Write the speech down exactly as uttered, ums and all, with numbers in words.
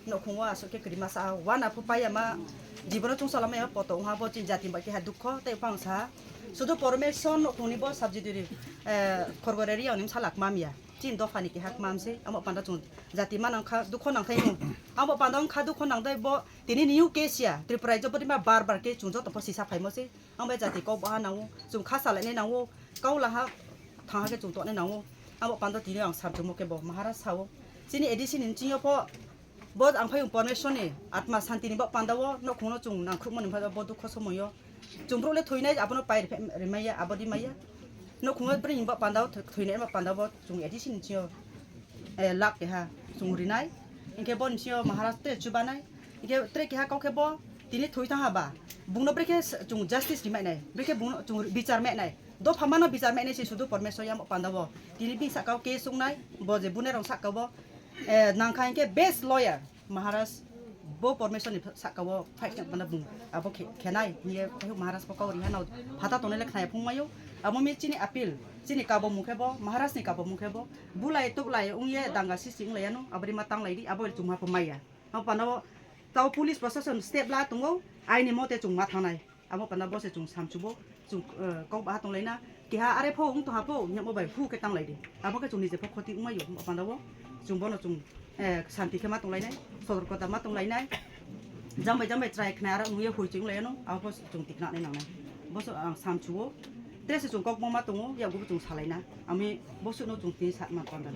Nokhungo aswk khe kwrwi masa wana phu paiya ma jibono chwngsalamaya poto wngha bo chini jati bai keha dukho tei bangsa sudu Pormeshwar nokhungni bo subsidiary, eh, khorgoreri oni salak mamya chini dophani keha mamse amo panda chwng jati manang kha dukho nangthai mung amo panda wngkha dukho nangthai bo tini new case ya Tripura rajyo bodima bar bar khe chwng joto pho sisa phaimo se. Ang bai jati kok baha nango, chwng kha salainai nango, kau laha thangha khe chwng tongnai nango. Abo panda tini ang samchwngmo khe bo Maharaj sao. Chini A D C ni nchingyo pho bo ang phai Pormeshwar ni atma santi ni bo panda o nokhungno chwng nangkhukmani bo dukho somoyo. Chwng bro le thoinai abono pai riphe-, rimaiya, abodi maiya. Nokhungo bri ni bo panda o thoi-, thoinai bo panda bo chwng A D C ni nchingyo, eh, lak keha chwng rinai. Hinkhe bo nchingyo Maharaj te chubanai. Hinkhe tre keha kau khe bo tini thoi thangha ba. Bungno brekhe s-, chwng justice ri mainai. Brekhe bungno chwng bichar mainai. Dopha mano bichar mainai se sudu Pormeshwar yamo panda bo. Tini bini saka o case wngnai. Bo je bune rong saka bo. Eh, nangkha hinkhe best lawyer Maharaj bo Pormeshwar ni saka o fight khe panda bung. Abo khe-, khenai. Hiye Maharaj bo kau ri hano phata tongnai le khnai phung mayo. Abo mi chini appeal. Chini kabo mung khe bo. Maharaj ni kabo mung khe bo. Bulai tuklai wngye danga sisi wnglaiyano. Abori ma tanglai di. Abo chuma pho maya. Abo panda bo tao police prosason step la tongo, aini mote chwng ma thangnai. Abo panda bo se chwng samchubo, chwng, eh, kok baha tonglaina. Keha are pho wng tongha pho, hinkhe bo bai hu khe tanglai di. Abo khe chwng nije pho khoti wngmai yo, abo panda bo chwng bono chwng, eh, santi khe ma tonglainai, sotorkota ma tonglainai. Jang bai jang bai chwrai khnai aro nungye hui chwng laiyano, abo pho chwng tikna nai nangnai. Bo se ang samchuo, tre se chwng kok ma ma tongo, yago bo chwng salaina. Ami bo se no chwng tini sa ma panda.